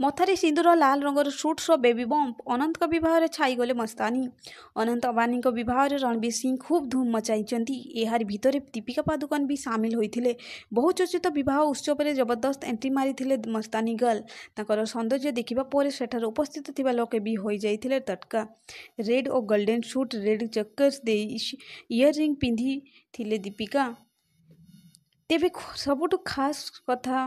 ମଥାରେ ସିନ୍ଦୁର, ଲାଲ ରଙ୍ଗର ସୁଟ୍ ସହ ବେବି ବମ୍ପ। ଅନନ୍ତଙ୍କ ବିବାହରେ ଛାଇଗଲେ ମସ୍ତାନୀ। ଅନନ୍ତ ଅମ୍ବାନୀଙ୍କ ବିବାହରେ ରଣବୀର ସିଂ ଖୁବ୍ ଧୁମ୍ ମଚାଇଛନ୍ତି। ଏହାରି ଭିତରେ ଦୀପିକା ପାଦୁକୋନ ବି ସାମିଲ ହୋଇଥିଲେ। ବହୁଚର୍ଚ୍ଚିତ ବିବାହ ଉତ୍ସବରେ ଜବରଦସ୍ତ ଏଣ୍ଟ୍ରି ମାରିଥିଲେ ମସ୍ତାନୀ ଗର୍ଲ। ତାଙ୍କର ସୌନ୍ଦର୍ଯ୍ୟ ଦେଖିବା ପରେ ସେଠାରେ ଉପସ୍ଥିତ ଥିବା ଲୋକେ ବି ହୋଇଯାଇଥିଲେ ତଟକା। ରେଡ୍ ଓ ଗୋଲ୍ଡେନ୍ ସୁଟ୍, ରେଡ୍ ଚକର୍ସ ଦେଇ ଇୟରରିଂ ପିନ୍ଧିଥିଲେ ଦୀପିକା। ତେବେ ସବୁଠୁ ଖାସ୍ କଥା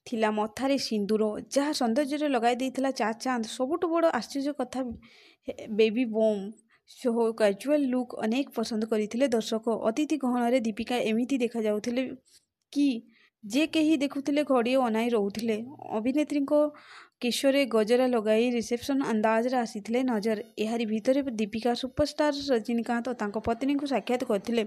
ଥିଲା ମଥାରେ ସିନ୍ଦୁର, ଯାହା ସୌନ୍ଦର୍ଯ୍ୟରେ ଲଗାଇ ଦେଇଥିଲା ଚାର ଚାନ୍ଦ। ସବୁଠୁ ବଡ଼ ଆଶ୍ଚର୍ଯ୍ୟ କଥା, ବେବି ବମ୍ପ ସହ କ୍ୟାଜୁଆଲ୍ ଲୁକ୍ ଅନେକ ପସନ୍ଦ କରିଥିଲେ ଦର୍ଶକ। ଅତିଥି ଗହଣରେ ଦୀପିକା ଏମିତି ଦେଖାଯାଉଥିଲେ କି ଯେ କେହି ଦେଖୁଥିଲେ ଘଡ଼ିଏ ଅନାଇ ରହୁଥିଲେ। ଅଭିନେତ୍ରୀଙ୍କ କେଶରେ ଗଜରା ଲଗାଇ ରିସେପ୍ସନ୍ ଅନ୍ଦାଜରେ ଆସିଥିଲେ ନଜର। ଏହାରି ଭିତରେ ଦୀପିକା ସୁପରଷ୍ଟାର ରଜନୀକାନ୍ତ ଓ ତାଙ୍କ ପତ୍ନୀଙ୍କୁ ସାକ୍ଷାତ କରିଥିଲେ।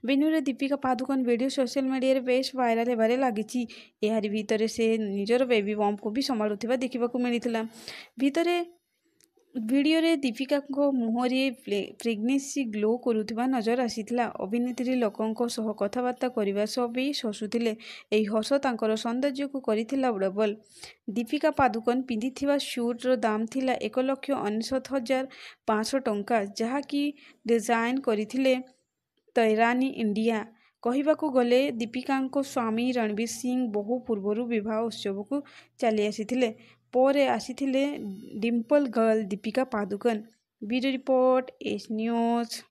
ଭେନ୍ୟୁରେ ଦୀପିକା ପାଦୁକୋନ ଭିଡିଓ ସୋସିଆଲ ମିଡିଆରେ ବେଶ୍ ଭାଇରାଲ ହେବାରେ ଲାଗିଛି। ଏହାରି ଭିତରେ ସେ ନିଜର ବେବି ବମ୍ପକୁ ବି ସମ୍ଭାଳୁଥିବା ଦେଖିବାକୁ ମିଳିଥିଲା। ଭିତରେ ଭିଡିଓରେ ଦୀପିକାଙ୍କ ମୁହଁରେ ପ୍ରେଗନେନ୍ସି ଗ୍ଲୋ କରୁଥିବା ନଜର ଆସିଥିଲା। ଅଭିନେତ୍ରୀ ଲୋକଙ୍କ ସହ କଥାବାର୍ତ୍ତା କରିବା ସହ ବେଶ୍ ହସୁଥିଲେ। ଏହି ହସ ତାଙ୍କର ସୌନ୍ଦର୍ଯ୍ୟକୁ କରିଥିଲା ଡବଲ। ଦୀପିକା ପାଦୁକୋନ ପିନ୍ଧିଥିବା ସୁଟ୍ର ଦାମ୍ ଥିଲା 1,99,500 ଟଙ୍କା, ଯାହାକି ଡିଜାଇନ୍ କରିଥିଲେ ତୈରାନୀ ଇଣ୍ଡିଆ। କହିବାକୁ ଗଲେ ଦୀପିକାଙ୍କ ସ୍ୱାମୀ ରଣବୀର ସିଂ ବହୁ ପୂର୍ବରୁ ବିବାହ ଉତ୍ସବକୁ ଚାଲିଆସିଥିଲେ। ପରେ ଆସିଥିଲେ dimple girl Deepika Padukone. Bureau report, S news.